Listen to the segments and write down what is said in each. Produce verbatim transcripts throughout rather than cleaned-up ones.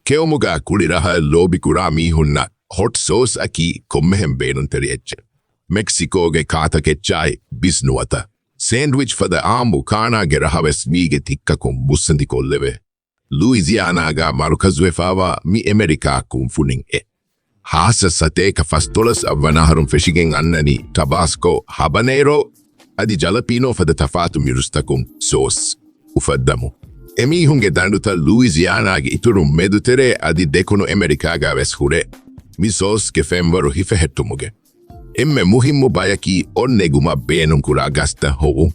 ކެއުމުގަ ކުޅި ރަހަ ލޯބިކުރާ މީހުންނަށް ހޮޓް ސޯސް އަކީ ކޮންމެހެން ބޭނުންތެރި އެއްޗެއް. މެކްސިކޯގެ ކާތަކެއްޗާއި ބިސް ނުވަތަ ސޭންޑްވިޗް ފަދަ އާއްމު ކާނާގެ ރަހަވެސް މީގެ ތިއްކަކުން މުއްސަނދިކޮށްލެވޭ. ލުއިޒިއާނާގަ މަރުކަޒުވެފާވާ މި އެމެރިކާ ކުންފުނިން އެ ހާސަ ސަތޭކަ ފަސްދޮޅަސް އަށްވަނަ އަހަރުން ފެށިގެން އަންނަނީ ޓަބާސްކޯ، ހަބަނޭރޯ އަދި ޖަލަޕީނޯ ފަދަ ތަފާތު މިރުސްތަކުން ސޯސް އުފައްދަމު. އެމީހުންގެ ދަނޑުތައް ލުއިޒިއާނާގެ އިތުރުން މެދުތެރޭ އަދި ދެކުނު އެމެރިކާގަ ވެސް ހުރޭ. މި ސޯސްގެ ފެންވަރު ހިފެހެއްޓުމުގެ އެންމެ މުހިއްމު ބަޔަކީ އޮންނެގުމަށް ބޭނުންކުރާ ގަސްތައް ހޮވުން.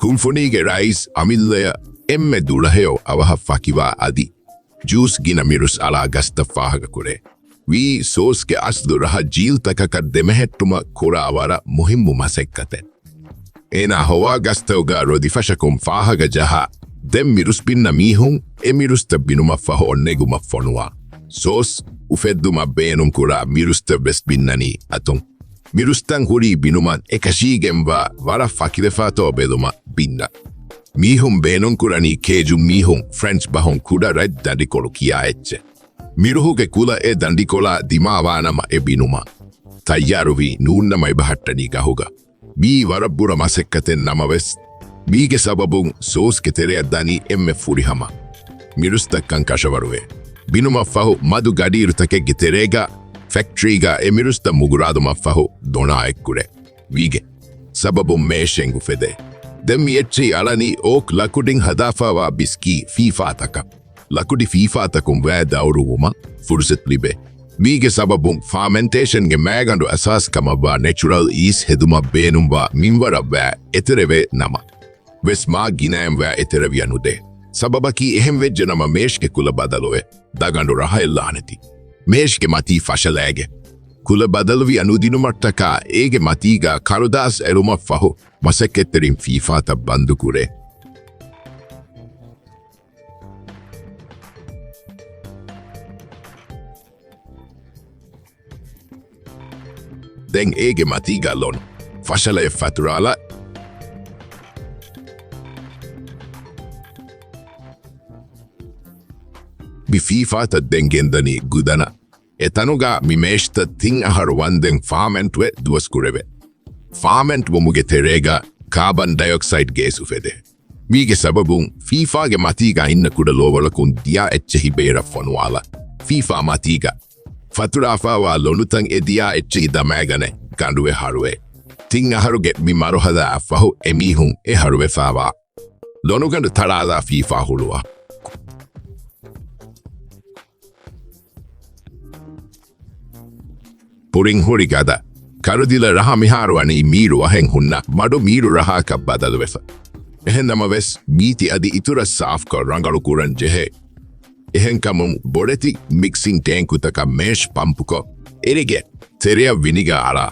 ކުންފުނީގެ ރައީސް އަމިއްލަޔަށް އެންމެ ދުޅަހެޔޮ އަވަހަށް ފަކިވާ އަދި ޖޫސް ގިނަ މިރުސް އަޅާ ގަސްތައް ފާހަގަކުރޭ. ވީ ސޯސްގެ އަސްލު ރަހަ ޖީލްތަކަކަށް ދެމެހެއްޓުމަށް ކުރާ ވަރަށް މުހިއްމު މަސައްކަތެއް. އޭނާ ހޮވާ ގަސްތަކުގަ ރޮދިފަށަކުން ފާހަގަ ޖަހާ، ދެން މިރުސް ބިންނަ މީހުން އެ މިރުސްތައް ބިނުމަށްފަހު އޮންނެގުމަށް ފޮނުވާ. ސޯސް އުފެއްދުމަށް ބޭނުންކުރާ މިރުސްތައް ވެސް ބިންނަނީ އަތުން. މިރުސްތައް ހުރީ ބިނުމަށް އެކަށީގެންވާ ވަރަށް ފަކިވެފާތޯ ބެލުމަށް ބިންނަ. މީހުން ބޭނުންކުރަނީ ކޭޖުން މީހުން ފްރެންޗް ބަހުން ކުޑަ ރަތް ދަނޑިކޮޅު ކިޔާ އެއްޗެއް. މިރުހުގެ ކުލަ އެ ދަނޑިކޮޅާ ދިމާވާނަމަ އެ ބިނުމަށް ތައްޔާރުވީ ނޫންނަމަ އެބަހައްޓަނީ ގަހުގަ. މީ ވަރަށް ބުރަ މަސައްކަތެއް ނަމަވެސް، މީގެ ސަބަބުން ސޯސްގެ ތެރެއަށް ދަނީ އެންމެ ފުރިހަމަ މިރުސްތައްކަން ކަށަވަރުވޭ. ބިނުމަށްފަހު މަދު ގަޑިއިރުތަކެއްގެ ތެރޭގަ ފެކްޓްރީގަ އެ މިރުސްތައް މުގުރާލުމަށްފަހު ދޮނާ އެއްކުރޭ. ވީގެ ސަބަބުން މޭޝެއް އުފެދޭ. ދެން މި އެއްޗެހި އަޅަނީ އޯކް ލަކުޑިން ހަދާފާވާ ބިސްކީ ފީފާތަކަށް. ލަކުޑި ފީފާތަކުން ވައި ދައުރުވުމަށް ފުރުސަތު ލިބޭ. މީގެ ސަބަބުން ފާމެންޓޭޝަންގެ މައިގަނޑު އަސާސް ކަމަށްވާ ނެޗުރަލް އީސްޓް ހެދުމަށް ބޭނުންވާ މިންވަރަށް ވައި އެތެރެވޭ ނަމަ ވެސް މާ ގިނައިން ވައި އެތެރެވިޔަ ނުދޭ. ސަބަބަކީ އެހެން ވެއްޖެ ނަމަ މޭޝްގެ ކުލަ ބަދަލުވެ، ދަގަނޑު ރަހައެއް ލާނެތީ. މޭޝްގެ މަތީ ފަށަލައިގެން ކުލަ ބަދަލުވިޔަ ނުދިނުމަށްޓަކާ އޭގެ މަތީގަ ކަރުދާސް އެޅުމަށްފަހު މަސައްކަތްތެރިން ފީފާތައް ބަންދު ކުރޭ. ދެން އޭގެ މަތީގަ ލޮނު ފަށަލައެއް ފަތުރާލާ. މި ފީފާތައް ދެން ގެންދަނީ ގުދަނަށް. އެތަނުގަ މި މޭޝްތައް ތިން އަހަރު ވަންދެން ފާމެންޓްވެ ދުވަސް ކުރެވޭ. ފާމެންޓް ވުމުގެ ތެރޭގަ ކާބަން ޑައިއޮކްސައިޑް ގޭސް އުފެދޭ. މީގެ ސަބަބުން ފީފާގެ މަތީގަ އިންނަ ކުޑަ ލޯވަޅަކުން ދިޔާ އެއްޗެހި ބޭރަށް ފޮނުވާލާ. ފީފާ މަތީގަ ފަތުރާފާވާ ލޮނުތައް އެ ދިޔާ އެއްޗެހި ދަމައިގަނެ ގަނޑުވެ ހަރުވޭ. ތިން އަހަރުގެ މި މަރުހަލާއަށްފަހު އެމީހުން އެ ހަރުވެފާވާ ލޮނުގަނޑު ތަޅާލާ ފީފާ ހުޅުވާ. ކުރިން ހުރި ގަދަ ކަރުދިލަ ރަހަ މިހާރު ވަނީ މީރު ވަހެއް ހުންނަ މަޑު މީރު ރަހައަކަށް ބަދަލުވެފަ. އެހެން ނަމަވެސް، މީތި އަދި އިތުރަށް ސާފްކޮށް ރަނގަޅު ކުރަން ޖެހޭ. އެހެންކަމުން، ބޮޑެތި މިކްސިން ޓޭންކުތަކަށް މޭޝް ޕަމްޕުކޮށް، އެރިގެ ތެރެއަށް ވިނިގާ އަޅާ.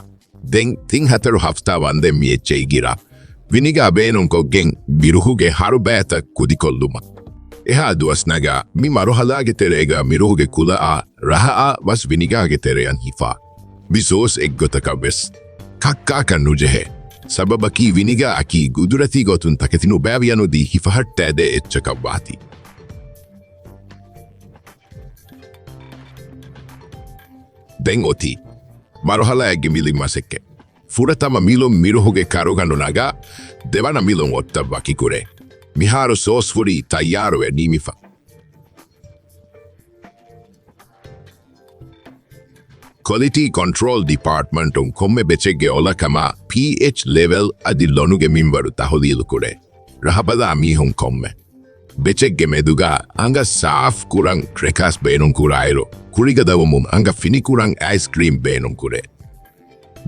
ދެން ތިން ހަތަރު ހަފްތާ ވަންދެން މި އެއްޗެހި ގިރާ ވިނިގާ ބޭނުންކޮށްގެން މިރުހުގެ ހަރުބައިތައް ކުދިކޮށްލުމަށް. އެހާ ދުވަސް ނަގާ މި މަރުހަލާގެ ތެރޭގަ މިރުހުގެ ކުލައާ ރަހައާ ވަސް ވިނިގާގެ ތެރެއަށް ހިފާ. މި ސޯސް އެއްގޮތަކަށް ވެސް ކައްކާކަށް ނުޖެހޭ. ސަބަބަކީ ވިނިގާ އަކީ ގުދުރަތީ ގޮތުން ތަކެތި ނުބައިވިޔަނުދީ ހިފަހައްޓައިދޭ އެއްޗަކަށް ވާތީ. ދެން އޮތީ މަރުހަލާއެއްގެ މިލިން މަސައްކަތް. ފުރަތަމަ މިލުން މިރުހުގެ ކަރުގަނޑު ނަގާ، ދެވަނަ މިލުން އޮއްތަށް ވަކިކުރޭ. މިހާރު ސޯސް ހުރީ ތައްޔާރުވެ ނިމިފަ. ކޮލިޓީ ކޮންޓްރޯލް ޑިޕާޓްމަންޓުން ކޮންމެ ބެޗެއްގެ އޮލަކަމާ، ޕީއެޗް ލެވެލް އަދި ލޮނުގެ މިންވަރު ތަހުލީލުކުރޭ. ރަހަބަލާ މީހުން ކޮންމެ ބެޗެއްގެ މެދުގަ އަނގަ ސާފް ކުރަން ކްރެކާސް ބޭނުންކުރާއިރު، ކުރިގަދަވަމުން އަނގަ ފިނިކުރަން އައިސްކްރީމް ބޭނުންކުރޭ.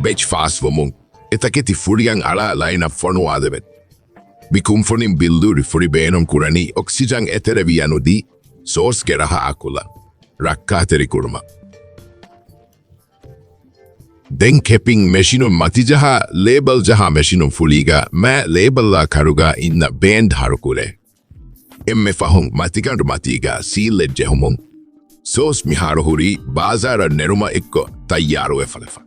ބެޗް ފާސްވުމުން އެ ތަކެތި ފުރިއަށް އަޅާ ލައިނަށް ފޮނުވާލެވެ. މި ކުންފުނިން ބިއްލޫރި ފުރި ބޭނުންކުރަނީ އޮކްސިޖަން އެތެރެވިޔަނުދީ ސޯސްގެ ރަހައާ ކުލަ ރައްކާތެރިކުރުމަށް. ދެން ކެޕިން މެޝިނުން މަތިޖަހާ، ލޭބަލް ޖަހާ މެޝިނުން ފުޅީގަ މާ ލޭބަލްއާ ކަރުގަ އިންނަ ބޭންޑް ހަރުކުރޭ. އެންމެ ފަހުން މަތިގަނޑު މަތީގަ ސީލްއެއް ޖެހުމުން، ސޯސް މިހާރު ހުރީ ބާޒާރަށް ނެރުމަށް އެއްކޮށް ތައްޔާރުވެފަލެފަ.